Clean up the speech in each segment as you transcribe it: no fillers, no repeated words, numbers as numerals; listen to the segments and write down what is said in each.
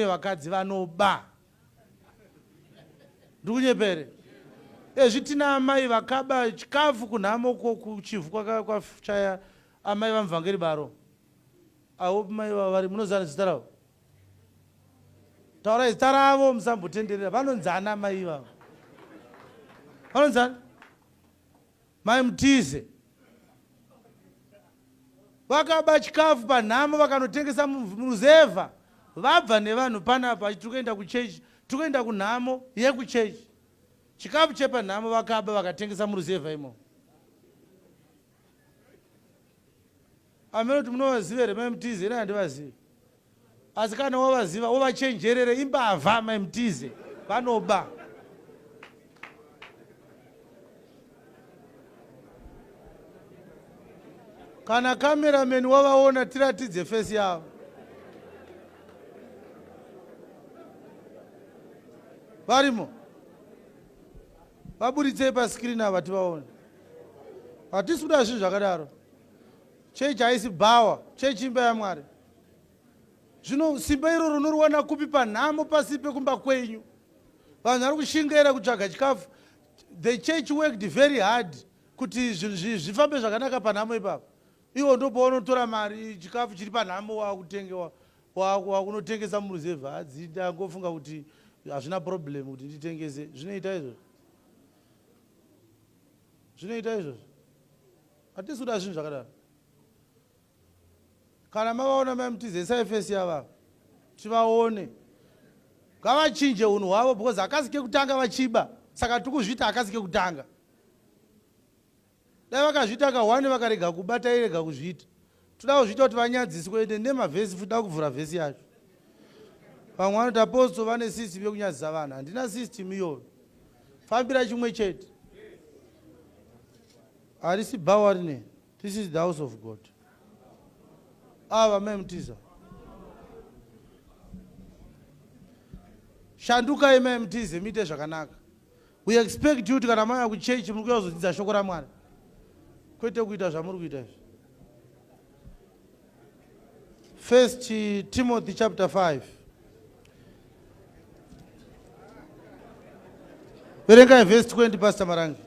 Vakadzi vanoba. Ndikunyepere. Ezvi tina amai vakaba chikafu kunhamo ko kuchivhu kwachaya amai vamuvhangeri baro. I hope mai vavo vari munoziva zita ravo. Taurai zita ravo musambotenderera. Vanonzana amai ivavo. Vanonzana? Mai Mutize vakaba chikafu panhamo vakanotengesa muruzevha vabva nevanhu panapa tiri kuenda kuchechi tiri kuenda kunhamo yekuchechi chikafu chepanhamo vakaba vakatengesa muruzevha imomo amene kuti munovaziva here mai Mutize ini handivazivi Asi kana wavaziva uvachenjerere imbavha mai Mutize vanoba. Kana cameraman wavaona tiratidze face yavo. Varimo. Vaburitsei pascreen ava tivaone. Hatisi kuda zvinhu zvakadaro. Chechi haisi bhawa, chechi imba yaMwari. Zvino simba iroro unoriwana kupi panhamo pasi pekumba kwenyu? Vanhu vari kushingaira kutsvaga chikafu. The church worked very hard kuti zvinhu zvifambe zvakanaka panhamo ipapo. Iwo ndopaunotora mari chikafu chiri panhamo wakutengewa wakunotengesa muruzevha hadzi ndangofunga kuti hazvina problem kuti nditengese. Zvinoita izvozvo? Zvinoita izvozvo? Hatisi kuda zvinhu zvakadaro. Kana mavaona mai Mutize isai face yavo ava tivaone. Ngavachinje hunhu hwavo because hakasi kekutanga vachiba saka tiri kuzviita hakasi kekutanga. Dai vakazviita kahwani vakarega kuba tairega kuzviita. Toda kuzviita kuti vanyadziswe ende nemavhesi futi da kuvhura vhesi yacho. Vamwe vanoti apostle vane system yekunyadzisa vanhu. Handina system iyoyo. Fambira chimwe chete. Harisi bhawa rine. This is the house of God. Ava mai Mutiza. Shandukai mai Mutize muite zvakanaka. We expect you kuti kana mauya kuchechi muri kuuya kuzodzidza shoko raMwari. Kwete kuita zvamuri kuita izvi. First Timothy chapter 5. Verengai verse 20 Pastor Marangi.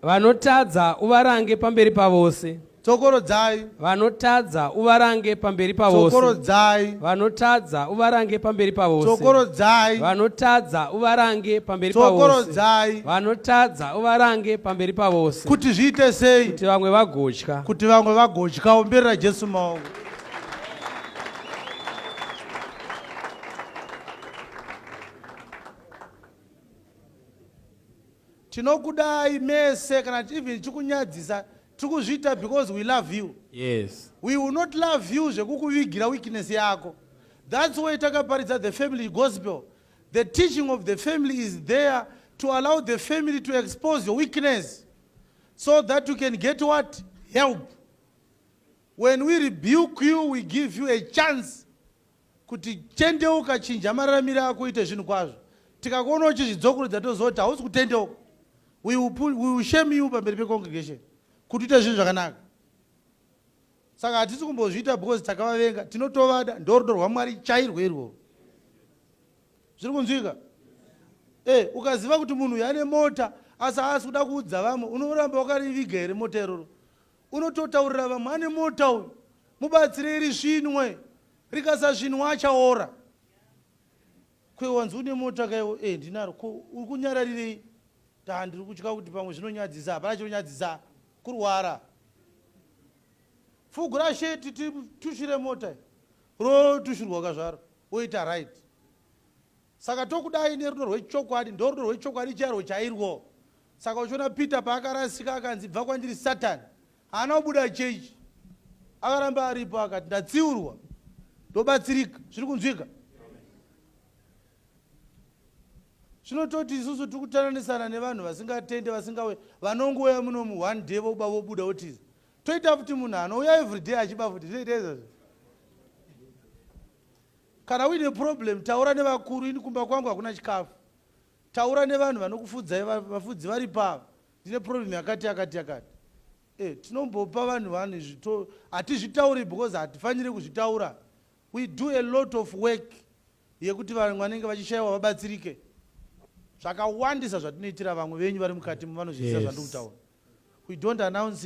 Vanotadza uvarange pamberi pavose. Tsokorodzai. Vanotadza uvarange pamberi pavose. Tsokorodzai. Vanotadza uvarange pamberi pavose. Tsokorodzai. Vanotadza uvarange pamberi pavose. Tsokorodzai. Vanotadza uvarange pamberi pavose. Kuti zviite sei? Kuti vamwe vagotya. Kuti vamwe vagotya. Omberera Jesu maoko. Tinokudai mese kana even tikunyadzisa tikuzviita because we love you. Yes. We will not love you zvekukuvigira weakness yako. That's why takaparidza the family gospel. The teaching of the family is there to allow the family to expose your weakness so that you can get what? Help. When we rebuke you, we give you a chance kuti tendeuka chinja mararamire ako uite zvinhu kwazvo tikakuona uchizvidzokorodza toziva kuti hausi kutendeuka we will, put, we will shame you pamberi pecongregation kuti uite zvinhu zvakanaka saka hatisi kumbozviita because takavavenga tinotovada ndorudo rwamwari chairwo irwo zviri kunzwika e eh, ukaziva kuti munhu uyu ane mota asi haasi kuda kuudza vamwe unoramba wakariviga here mota iroro Unototaurira vamwe ane mota uyu mubatsirei risvinwe rikasasvinwa achaora. Kwe wanzi une mota kaiwo eh ndinaro ko uri kunyararirei? Ta ndiri kutya kuti pamwe zvinonyadzisa hapana chinonyadzisa kurwara. Fugura sheti titushire mota rotushurwa kazvaro woita right. Saka tokudai nerudo rwechokwadi, ndorudo rwechokwadi chairwo chairwo. Saka uchiona Peter paakarasika akanzi bva kwandiri Satan, haana kubuda chechi. Akaramba aripo akati ndatsiurwa, ndobatsirika. Zviri kunzwika? Zvinototi isusu tiri kutananisana nevanhu vasingatende vasingauye vanongouya muno mu one day voba vobuda votiza. Toita futi munhu anouya everyday achiba futi zvinoita izvozvo. Kana uine problem taura nevakuru ini kumba kwangu hakuna chikafu. Taura nevanhu vanokufudzai vafudzi varipo ava ndine problem yakati yakati yakati. Tinombopa vanhu zvito, hatizvitauri because hatifaniri kuzvitaura. We do a lot of work yekuti vanhu vanenge vachishayiwa vabatsirike. Zvakawandisa zvatinoitira vamwe venyu vari mukati, vanozviziva zvandiri kutaura. We don't announce it.